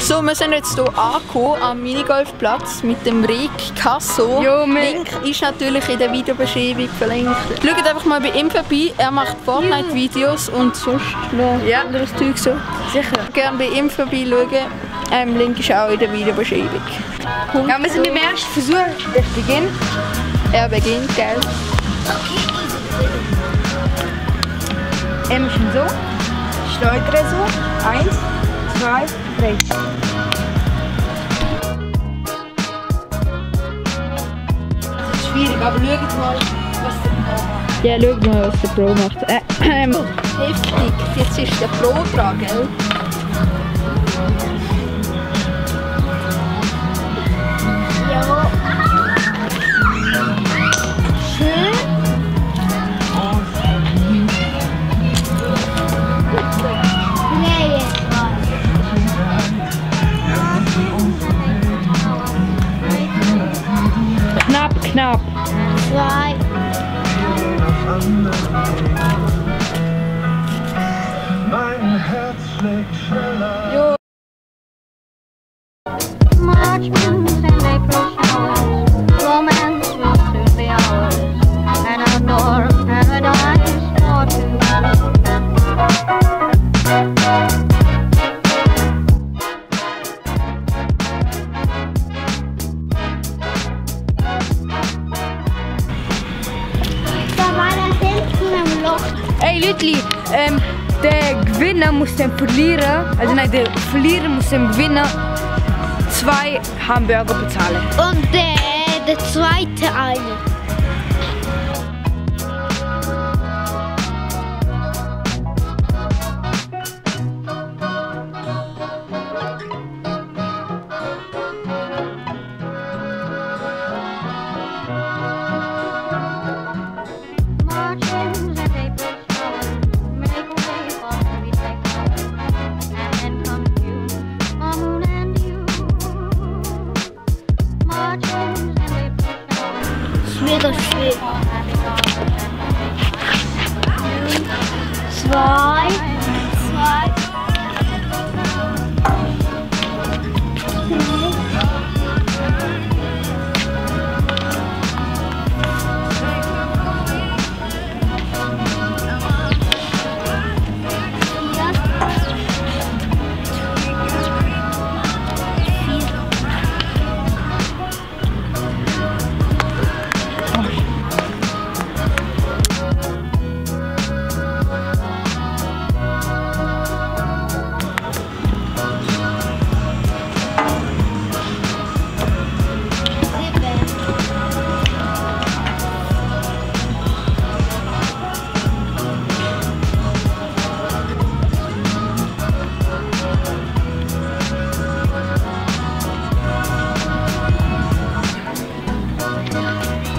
So, wir sind jetzt hier angekommen am Minigolfplatz mit dem Rick Casso. Link ist natürlich in der Videobeschreibung verlinkt. Schaut einfach mal bei ihm vorbei, er macht Fortnite-Videos und sonst noch anderes Zeug so. Sicher. Gerne bei ihm vorbeischauen. Link ist auch in der Videobeschreibung. Ja, wir sind beim ersten Versuch. Ich beginne. Er beginnt, gell? Schon so. Schleudere so. 1, 2, 3. Das ist schwierig, aber schaut mal, was der Pro macht. Ja, schaut mal, was der Pro macht. Heftig, jetzt ist der Pro dran, gell? Ja. Schön. Knapp. 2. Mein Herz schlägt schneller. March winds and April showers, romance will soon be ours, and our door of paradise for two. Hey Leute, der Gewinner muss den Verlierer, also nein, der Verlierer muss dem Gewinner 2 Hamburger bezahlen. Und der zweite eine. Wieder schwer. 2.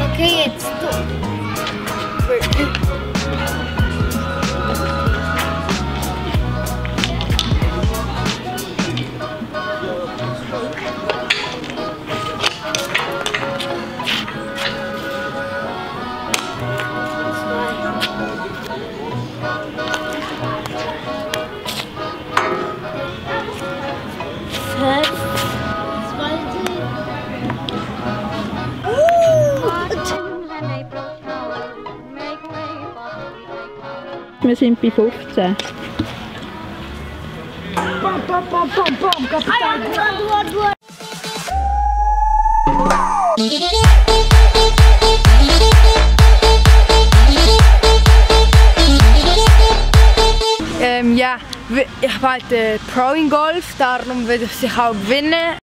Okay, jetzt du. Wir sind bei 15. Ja, ich bin halt Pro in Golf, darum will ich sich auch gewinnen.